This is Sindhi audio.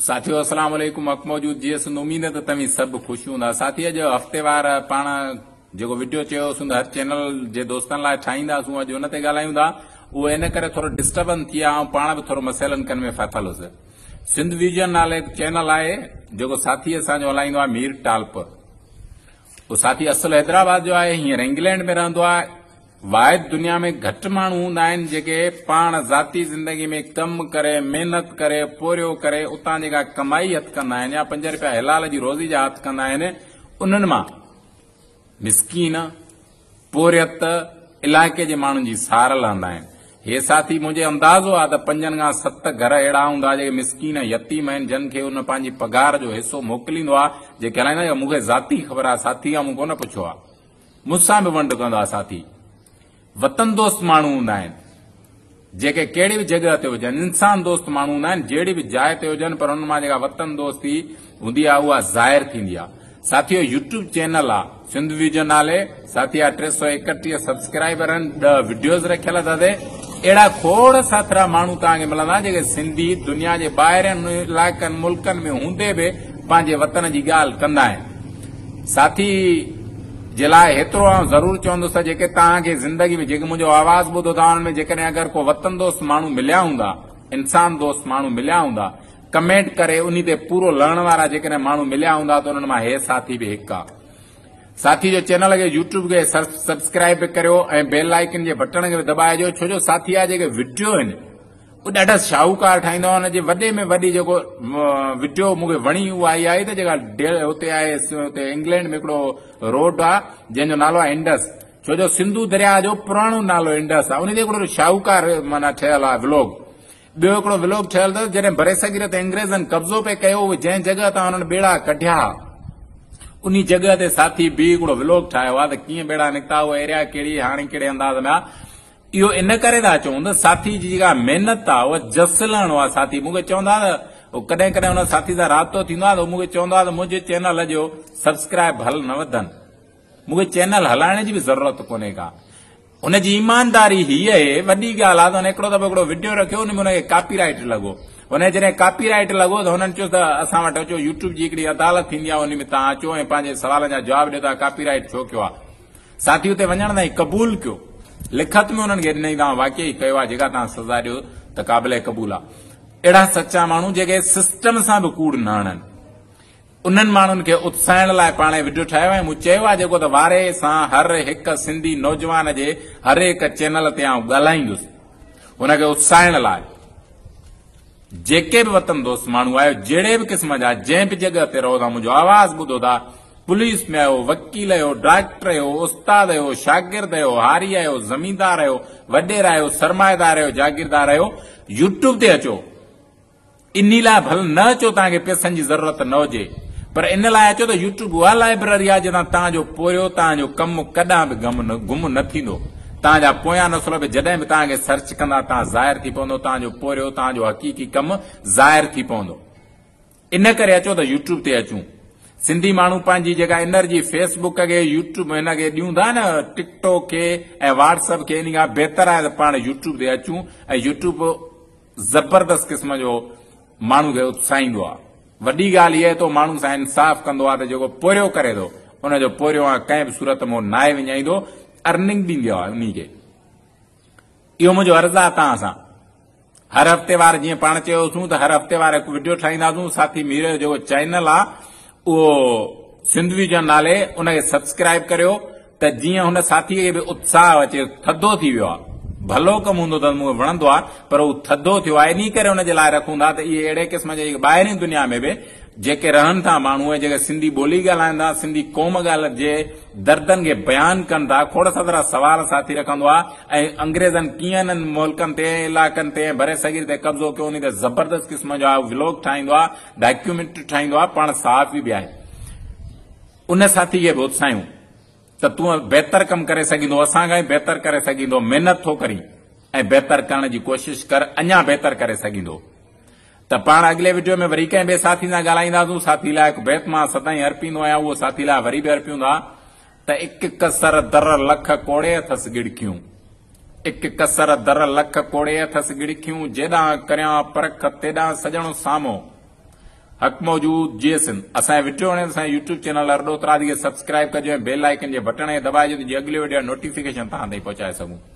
ساٿيو السلام عليڪم حق موجود جيئي سنڌ اميد ته توهين سڀ خوش هوندا ساٿي اڄ هفتيوار پاڻ جيڪو وڊيو چيو هوسون ته هر چينل جي دوستن لاء ٺاهينداسون اڄ ان تي ڳالهايون ٿا اهو ان ڪري ٿورو ڊسٽربنس ٿي آ آئون پاڻ به ٿورو مسئلن ڪن ۾ ڦاٿل هوس سنڌ ويزن نالي هڪ چينل آهي جيڪو ساٿي اسان جو هلائيندو آهي مير ٽالپر اهو ساٿي اصل حيدرآباد جو آهي هينئر انگلينڊ ۾ رهندو آهي واحد دنيا ۾ گهٽ ماڻهو هوندا آهن جيڪي پاڻ ذاتي زندگي ۾ ڪم ڪري محنت ڪري پورهيو ڪري اتان جيڪا ڪمائي هٿ ڪندا آهن يا پنج رپيا حلال جي روزي جا هٿ ڪندا آهن انهن مان مسڪين پورهيت علائقي جي ماڻهن جي سار لهندا آهن. هي ساٿي منهنجي اندازو آ ته پنجن کان ست گهر اهڙا هوندا جيڪي مسڪين ۽ يتيم آهن جن کي ان پنهنجي پگهار جو حصو موڪليندو آ جيڪي هلائيندا آهن مون کي ذاتي خبر آ ساٿي کان مون ڪونه پڇيو آ مون سان به ونڊ ڪندو آ ساٿي وطن دوست ماڻهو هوندا آهن جيڪي ڪهڙي به جڳهه تي هجن، انسان دوست ماڻهو هوندا آهن، جهڙي به جاء تي هجن پر انهن مان جيڪا وطن دوستي هوندي آهي اها ظاهر ٿيندي آهي. ساٿيو يوٽيوب چينل آ سنڌ ويو جي نالي ساٿي آ 331 سبسڪرائبر آهن 10 وڊيوز رکيل اٿس اهڙا کوڙ ساٿرا ماڻهو توهان کي ملندا جيڪي سنڌي دنيا جي ٻاهرين علائقن ملڪن ۾ هوندي به پنهنجي وطن جي ڳالهه ڪندا آهن. ساٿي جي لاء هيترو آئون ضرور چوندس ته جيڪي توهان کي زندگي ۾ جيڪي منهنجو آواز ٻڌو ٿا انهن ۾ جيڪڏهن اگر ڪو وطن دوست ماڻهو مليا هوندا انسان دوست ماڻهو مليا هوندا ڪمينٽ ڪري انهي تي پورو لهڻ وارا جيڪڏهن ماڻهو مليا هوندا ته انهن مان هي ساٿي به هڪ آ ساٿي جو چينل کي يوٽيوب کي سبسڪرائب به ڪريو ۽ بيل آئيڪن جي بٽڻ کي به دٻائجو ڇو جو ساٿي جا جيڪي وڊيو آهن هو ڏاڍا شاهوڪار ٺاهيندو آهي ان جي وڏي ۾ وڏي جيڪو وڊيو مون کي وڻي اها اها آهي ته جيڪا اتي آهي اتي انگلينڊ ۾ هڪڙو روڊ آهي جنهن جو نالو آهي انڊس ڇو جو سنڌو درياهه جو پراڻو نالو انڊس آهي ان تي هڪڙو شاهوڪار معنيٰ ٺهيل آهي ولاگ ٻيو هڪڙو ولاگ ٺهيل اٿس جڏهن برصغير تي انگريزن قبضو پئي ڪيو اهي جنهن جڳهه تان انهن ٻيڙا ڪڍيا انهي جڳهه تي ساٿي به هڪڙو ولاگ ٺاهيو آهي ته ڪيئن ٻيڙا نڪتا اهو ايريا ڪهڙي هاڻي ڪهڙي انداز ۾ آهي اهو ان ڪري ٿا چئون ته ساٿي جي جيڪا محنت آ اها جس لهڻو آ ساٿي مون کي چوندا ته ڪڏهن ڪڏهن ان ساٿي سان رابطو ٿيندو آ ته مون کي چوندو آ ته منهنجي چينل جو سبسڪرائب ڀل نه وڌن مون کي چينل هلائڻ جي به ضرورت ڪونهي ڪا هن جي ايمانداري هي آهي وڏي ڳالهه آ ته هن هڪڙو دفعو هڪڙو وڊيو رکيو ان ۾ هن کي ڪاپي رائيٽ لڳو هن جڏهن ڪاپي رائيٽ لڳو ته هنن چيو ته اسان وٽ اچو يوٽيوب جي هڪڙي عدالت ٿيندي آ ان ۾ توهان اچو ۽ پنهنجي سوالن جا جواب ڏيو ته ڪاپي رائيٽ ڇو ڪيو آ ساٿي اتي وڃڻ تائين قبول ڪيو. لکت ۾ انهن کي ڏنائين توهان واقعي ڪيو آهي جيڪا توهان سزا ڏيو ته قابل قبول آهي. اهڙا سچا ماڻهو جيڪي سسٽم سان به ڪوڙ نه هڻن انهن ماڻهن کي اتساهڻ لاء پاڻ هي وڊيو ٺاهيو ۽ مون چيو آهي جيڪو ته واري سان هر هڪ سنڌي نوجوان جي هر هڪ چينل تي آئون ڳالهائيندس ان کي اتساهڻ لاء جيڪي به وطن دوست ماڻهو آهيو جهڙي به قسم جا جنهن به جڳهه تي رهو ٿا منهنجو آواز ٻڌو ٿا پوليس ۾ آهيو، وڪيل آهيو، ڊاڪٽر آهيو، استاد آهيو، شاگرد آهيو، هاري آهيو، زميندار آهيو، وڏيرا آهيو، سرمائيدار آهيو، جاگيردار آهيو، يوٽيوب تي اچو. انهي لاء ڀل نه اچو توهان کي پئسن جي ضرورت نه هجي پر ان لاء اچو ته يوٽيوب اها لائبرري آهي جتان توهان جو پورهيو، توهان جو ڪم ڪڏهن به گم نه ٿيندو. توهان جا پويان نسل به جڏهن به توهان کي سرچ ڪندا توهان ظاهر ٿي پوندو، توهان جو پورهيو، توهان جو حقيقي ڪم ظاهر ٿي پوندو. ان ڪري اچو ته يوٽيوب تي اچون. سنڌي ماڻهو پنهنجي جيڪا انرجي فيس بڪ کي يوٽيوب هن کي ڏيون ٿا نه ٽڪ ٽاڪ کي ۽ واٽس اپ کي ان کان بهتر آهي ته پاڻ يوٽيوب تي اچون ۽ يوٽيوب زبردست قسم جو ماڻهو کي اتساهيندو آهي. وڏي ڳالهه اها آهي ته ماڻهو سان انصاف ڪندو آهي ته جيڪو پورهيو ڪري ٿو ان جو پورهيو ڪنهن به صورت ۾ ناهي وڃائيندو ارننگ ڏيندو آهي انهي کي. اهو منهنجو عرض آهي توهان سان. هر هفتي وار جيئن پاڻ چيوسون ته هر هفتي وار هڪ وڊيو ٺاهينداسون ساٿي مير جو جيڪو چينل آ اهو سنڌ ويزن نالي ان کي سبسڪرائب ڪريو ته جيئن هن ساٿي کي به اتساهه اچي ٿڌو ٿي ويو آ ڀلو ڪم هوندو اٿس مون کي وڻندو آ پر هو ٿڌو ٿيو آ انهي ڪري ان جي لاء رکون ٿا ته اهي اهڙي قسم جا جيڪي ٻاهرين دنيا ۾ به جيڪي رهن ٿا ماڻهو ۽ جيڪي سنڌي ٻولي ڳالهائن ٿا سنڌي قوم ڳالهه جي دردن کي بيان ڪن ٿا کوڙ سدرا سوال ساٿي رکندو آ ۽ انگريزن ڪيئن انهن ملڪن تي ۽ علائقن تي ۽ برصغير تي قبضو ڪيو انهي تي زبردست قسم جا ولاگ ٺاهيندو آ ڊاڪيومينٽري ٺاهيندو آ پاڻ صحافي به آهي ان ساٿي کي به اتساهيون ته تون بهتر ڪم ڪري سگهيندو اسان کان به بهتر ڪري سگهيندو محنت ٿو ڪرين ۽ بهتر ڪرڻ جي ڪوشش ڪر اڃا بهتر ڪري سگهيندو ته پاڻ اڳلي وڊيو ۾ وري ڪنهن ٻئي ساٿي سان ڳالهائينداسون. ساٿي لاء هڪ بيت مان سدائين ارپيندو آهيان اهو ساٿي لاء وري به ارپيون ٿا ته اڪ ڪسر در لک ڪوڙي اٿس ڳڙکيون اڪ ڪسر در لک ڪوڙي اٿس ڳڙکيون جيڏانهن ڪريان پرک تيڏانهن سڄڻ سامهون. حق موجود جيئي سنڌ. اسان جي وڊيو وڻي ته اسان جي يوٽيوب چينل ارڏو اترادي کي سبسڪرائيب ڪجو ۽ بيل آئيڪن جي بٽڻ کي دٻائجو ته جيئن اڳلي وڊيو جا نوٽيفڪيشن توهان تائين پهچائي سگهون.